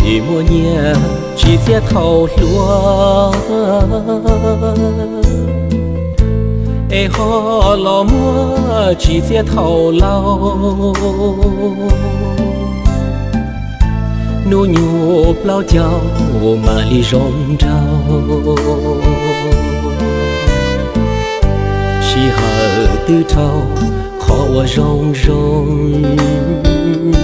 Es muaj nyiaj tsis txiaj thaum hluas, es ho los muaj tsis txiaj thaum laus. Hnub nyoog plaub caug mam li zoo nraug. Sij hawm twb dhau qhov uas zoo zoo.